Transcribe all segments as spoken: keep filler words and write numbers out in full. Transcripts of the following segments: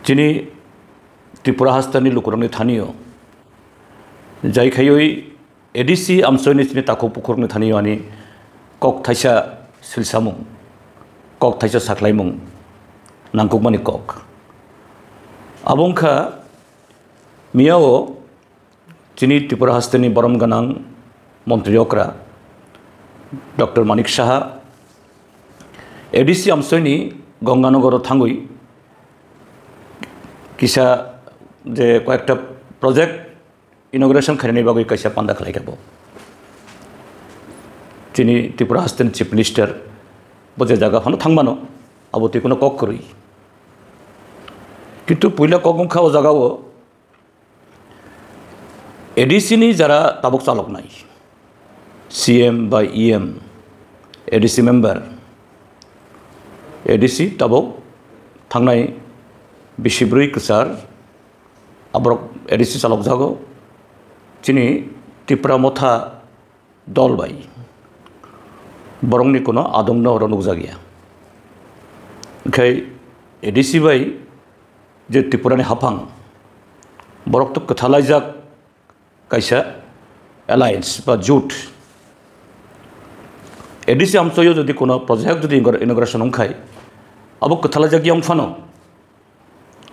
Chini Tripura hasteni lukurokni thanio jai khaiwi A D C amsoini chini takhuk bukhurokni thanio ani kok thaisa silsamung, kok thaisa sakhlaimung nangkukmani kok. Abo wngkha miyao chini Tripura hasteni borom gwnang montri okra Doctor Manik Saha A D C amsoini Ganganagaro thangwi kisa je koyekta project inauguration khainani bagwi kaisa panda khlaikha bo. Chini Tripura hasteni Chief Minister bo je jaga phano thangmano, abo twi kuno kok kwrwi. Kintu puila kok wngkha o jagao A D C ni jara tabuk chaloknai, C M bai E M, A D C member, A D C tabuk thangnai bisi bwrwi kwchar, aborok A D C chalokjago. Chini Tipra Motha dol bai borokni kuno adongno oro nukjakya. Onkhe A D C bai je Tripurani haphang, borok to kwthalaijak kaisa alliance ba jut. A D C amchoyo jodi kuno project jodi inauguration wngkhai, abo kwthalaijak yang phano,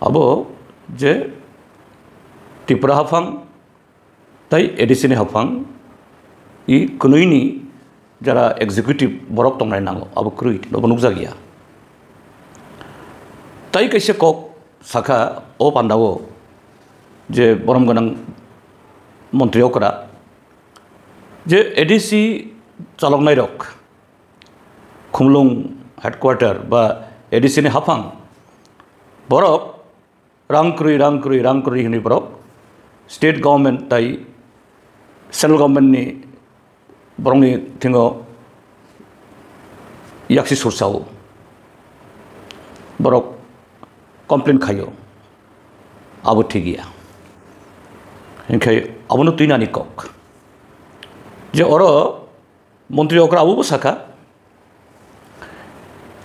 abo je Tripura haphang tai A D C ni haphang i kwnwini jara executive borok tongnai nango, abo kwrwi, abo nukjakya. Tai kaisa kok sakha o pandao je borom gwnang montri okra je A D C chaloknairok Khumlung headquarter ba A D C ni haphang borok rang kwrwi, rang kwrwi, rang kwrwi hwnwi borok state government tai central government ni borokni thingo yaksi sursao borok complain khaio, abo thik ya. Hinkhe abono twinani kok je oro montri okra abo bo sakha,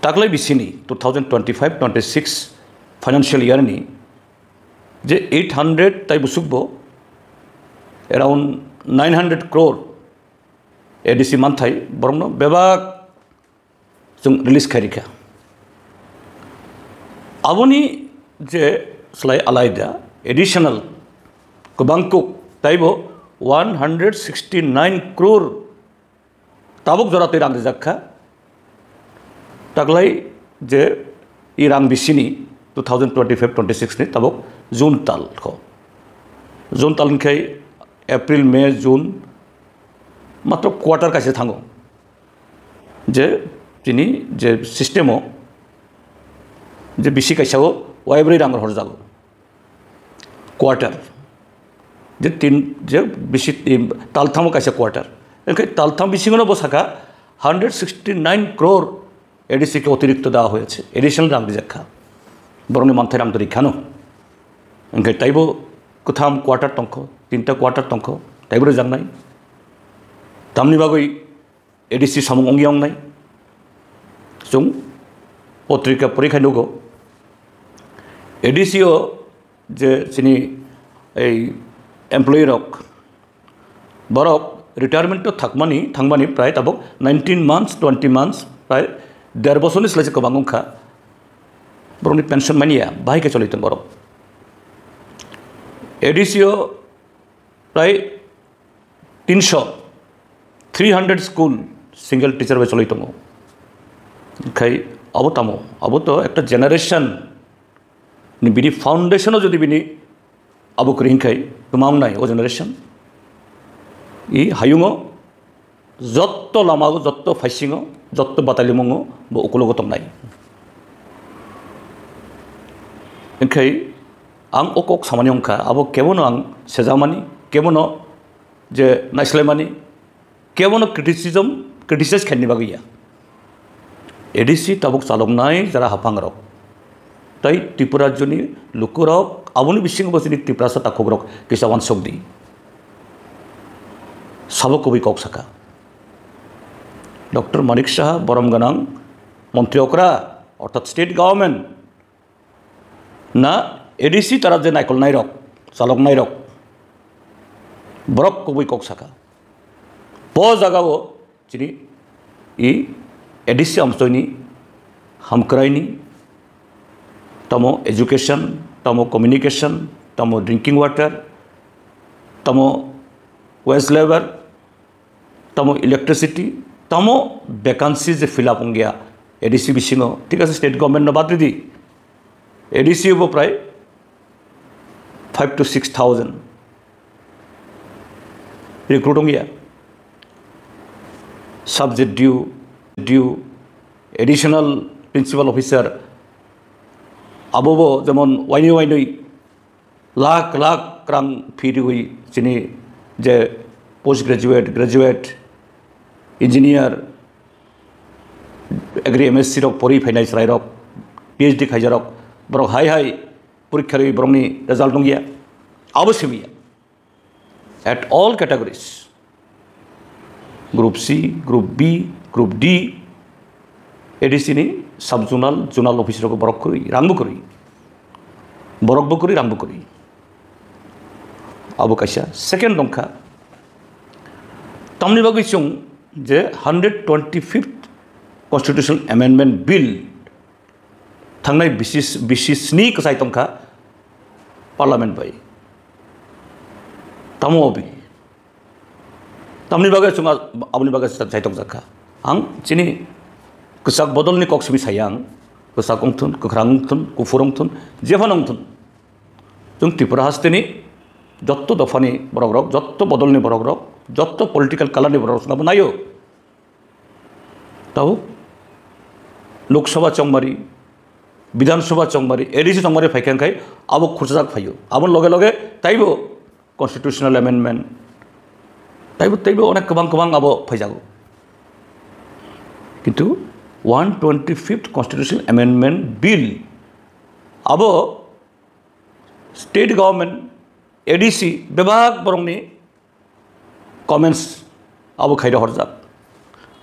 taklai bisini two thousand twenty-five twenty-six financial year ni je eight hundred tai busuk bo around nine hundred crore A D C manthai borokno bebak chwng release khairikha. Aboni je slai alaida additional kwbang kuk taibo one hundred sixty nine crore tabuk jora twi rang rijak kha. Taklai je i rang bisini two thousand twenty-five twenty-six ni tabuk June tal kho. June tal hinkhe April, May, June matro quarter kaisa thango. Je chini je system o je bisi kaisa o waibrwi rang horjago. Quarter. Je tin, je bisi, talthamo kaisa quarter. Onkhe taltham bisingono bo sakha hundred sixty nine crore A D C ke otirikto dewa hoyeche. Additional rang rijak kha. Borokni manthai rang to rikhano. Onkhe taibo kwtham quarter tongkho, tinta quarter tongkho, taibo rijaknai. Tamni bagwi A D C samung wngya wngnai. Chwng potrika porikhai nugo. A D C o je chini ei employee rok, borok retirement o thakmani, thangmani prai tabuk nineteen months, twenty months, prai der bosorni slai se kwbang wngkha. Borokni pension manya, bahai khe choli tong borok. A D C o prai tinso, three hundred school single teacher bai choloi tongo. Khai abo tamo, abo to ekta generation ni bini foundation o jodi bini abo kwrwi hinkhai kwma wngnai o generation. I hayungo jotto lama o, jotto phaisingo, jotto batalimungo bo ukulogo tongnai. Hinkhai ang o kok samani wngkha, abo kebono ang sejakmani, kebono je naislaimani, kebono criticism, criticize khaini bagwi ya. A D C tabuk chaloknai jara haphangrok tai Tripura rajyoni lukurok, aboni bisingo bo chini Tiprasa takhukrok kisa uansuk di. Sabo kubui kok saka. Doctor Manik Saha, borom gwnang montri okra, orthat state government, na A D C tara je naikolnairok, chaloknairok, borok kubui kok saka. Bo jagao chini i A D C amsoini, hamkraini, tamo education, tamo communication, tamo drinking water, tamo wage labour, tamo electricity, tamo vacancy je fill up wngya A D C bisingo, thik ase, state government no bad ridi, A D C bo prai five to six thousand recruit wngya, subject due, due, additional principal officer, abo bo jemon wainwi wainwi lakh lakh rang fee riwi chini je post graduate, graduate, engineer, agri M S C rok pori phainai chwrairok, P H D khaijarok, borok hai hai porikha rwi borokni result wngya, abo simiya. At all categories, group C, group B, group D, A D C ni sub zonal, zonal office rok borok kwrwi, rang bo kwrwi, borok bo kwrwi, rang bo kwrwi. Abo kaisa. Second dongkha, tamni bagwi chwng je hundred twenty fifth constitutional amendment bill thangnai bisi, bisi sni kwchai tongkha parliament bai. Tamo obi? Tamni bagwi chwng a-, aboni bagwi chaitok jakha. Ang chini kwchak bodolni kok simi saya ang. Kwchak wngthun, kwkhrang wngthun, kuphur wngthun, jephano wngthun. Chwng Tripura hasteni jotto dophani borok rok, jotto bodolni borok rok, jotto political color ni borok rok chwng abo naio. Tabuk Lok Sabha chongmari, Bidhan Sabha chongmari, A D C chongmari phaikha khai abo khurchajak phaio. Aboni loge loge taibo constitutional amendment, taibo, taibo onek kwbang kwbang abo phaijago. Kintu one twenty fifth constitutional amendment bill abo state government, A D C bebak borokni comments abo khaida horjak.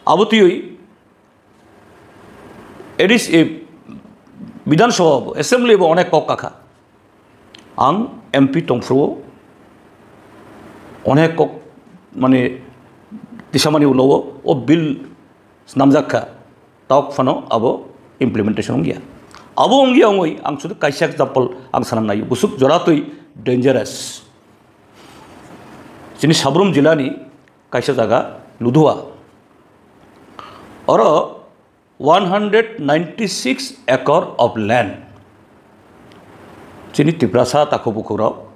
Abo twiwi A D C, Bidhan Sabha bo, assembly bo onek kok kakha. Ang M P tongphuru onek kok mane tisamani ulo o bill snamjak kha, tok phano abo implementation wngya. Abo wngya wngwi ang sudu kaisa example ang sanam naio, busuk joratwi dangerous. Chini Sabrum jilani kaisa jaga Ludhua. Oro one hundred ninety six acre of land. Chini Tiprasa takhuk bukhuk rok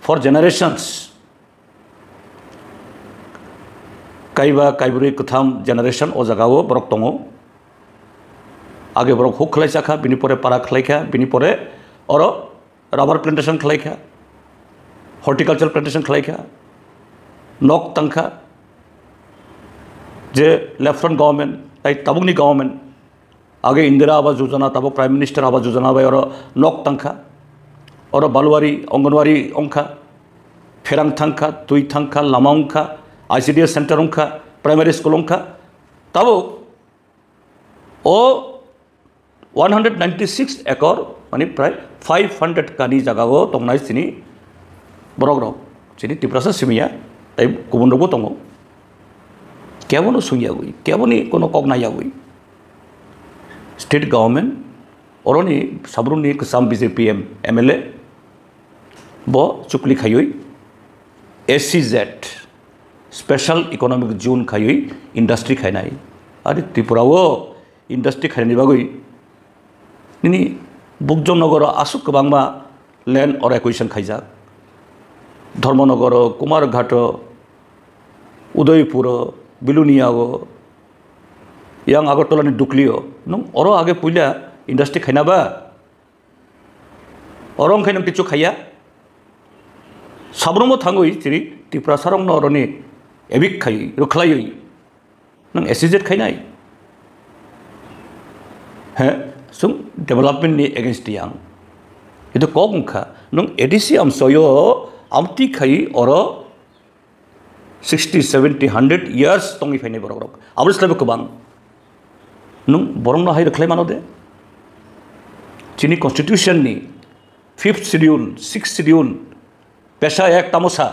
for generations, kaiba, kaibrwi, kwtham generation o jaga o borok tongo. Age borok huk khlai chakha, bini pore para khlai kha, bini pore oro rubber plantation khlai kha, horticulture plantation khlai kha, nok tang kha, je left front government, tai tabukni government, age Indira Awas Yojana, tabuk Prime Minister Awas Yojana bai oro nok tang kha, oro balwari, Anganwadi wng kha, pherang thang kha, twi thang kha, lama wng kha, I C D S center wng kha, primary school wng kha, tabuk o one hundred ninety six acre, mani prai five hundred kani jaga o tongnai chini borok rok, chini Tiprasa simiya, tai kubun rok bo tongo. Kebo no sung yagwi, kebo ni kono kok nai yagwi. State government, oroni Sabrumni kwcham B J P M, M L A, bo chukli khaiwi S E Z, Special Economic Zone khaiwi industry khainai. Ari Tripura o industry khainani bagwi nini Bukjong Nogoro aswk kwbangma land oro acquisition khaijak. Dharmanagar o, Kumarghat o, Udaipur o, Bilonia o, yang Agartala ni Dukli o. Nwng oro age puila industry khaina ba? Oro wngkhe nwng kichu khaiya. Sabromo thangwi chiri Tiprasa rokno oroni evict khai, rwkhlaiwi. Nwng S E Z khainai? He, chwng development ni against yang. Itu kok wngkha, nwng A D C amsoyo amtwi khai oro sixty, seventy, hundred years tongwi phainai borok rok. Aboni slaibo kwbang. Nwng borokno hai rwkhlai mano de? Chini constitution ni Fifth schedule, sixth schedule, pesa ek tamosa.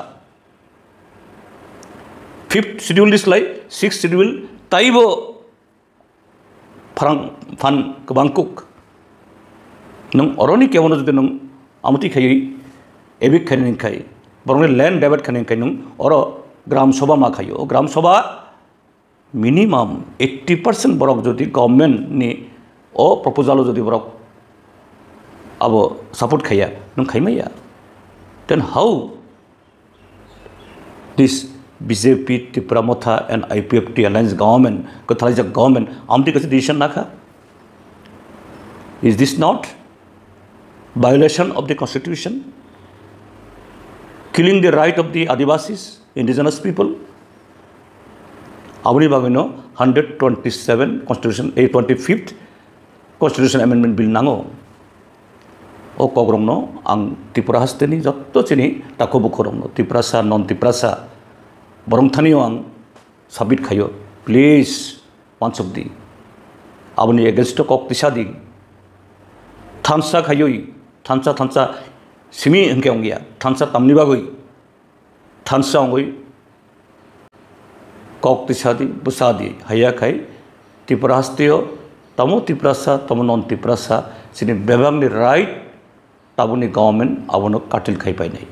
Fifth schedule dislai, sixth schedule taibo pharang phan kwbang kuk. Nwng oroni kebono jodi nwng amtwi khaiwi evict khainani khai, borokni land divert khainani khai nwng oro Gram Sabha ma khaio. O Gram Sabha minimum eighty percent borok jodi government ni o proposal o jodi borok abo support khaiya, nwng khaimaya, then how this B J P, Tipra Motha and I P F T alliance government, kwthalaijak government, amtwi kaisa decision nakha? Is this not violation of the constitution? Killing the right of the Adivasis, indigenous people? Aboni bagwino hundred twenty-seven constitution, eh, twenty-fifth constitution amendment bill nango. O kokrokno ang Tripura hasteni jotto chini takhu bukhurokno, Tiprasa, non Tiprasa, borong thanio ang submit khaio, please, wansuk di. Aboni against o kok tisa di. Thansa khaioi, thansa, thansa simi hwnkhe wngya, thansa tamni bagwi thansa wngwi kok tisa di, bwsa di, haiya khai Tripura hasteo tamo Tiprasa, tamo non Tiprasa, chini bebakni right tabukni government abono curtail khai painai.